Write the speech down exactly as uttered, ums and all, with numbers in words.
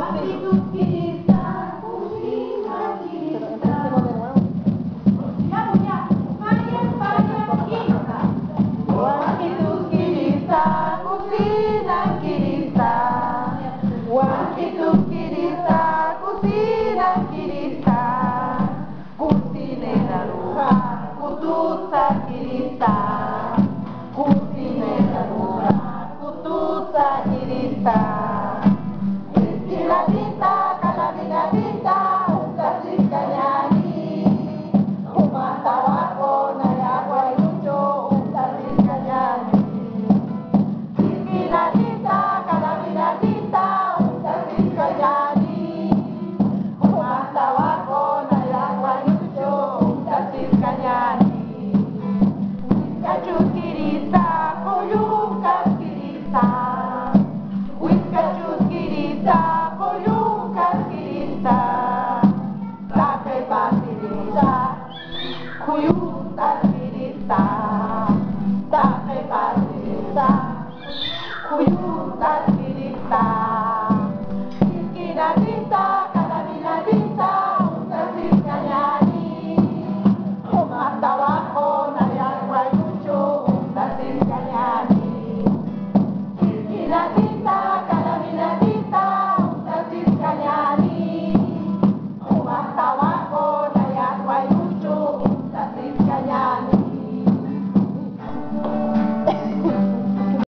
Wankituskirista, cocinankirista. Wankituskirista, cocinankirista. Cocineraruxa, cututsakirista. Cocineraruxa, cututsakirista. Whisky latita, calabi latita, uñtasiskañäni. Jumax tawaqu nayax waynuchu uñtasiskañäni. Whisky latita, calabi latita, uñtasiskañäni. Jumax tawaqu nayax waynuchu uñtasiskañäni. Wisk'a chuskirista, qullum kaskirista. Wisk'a chuskirista, qullum kaskirista. Taqi pasirista, khuyum kaskirista. Taqi pasirista, khuyum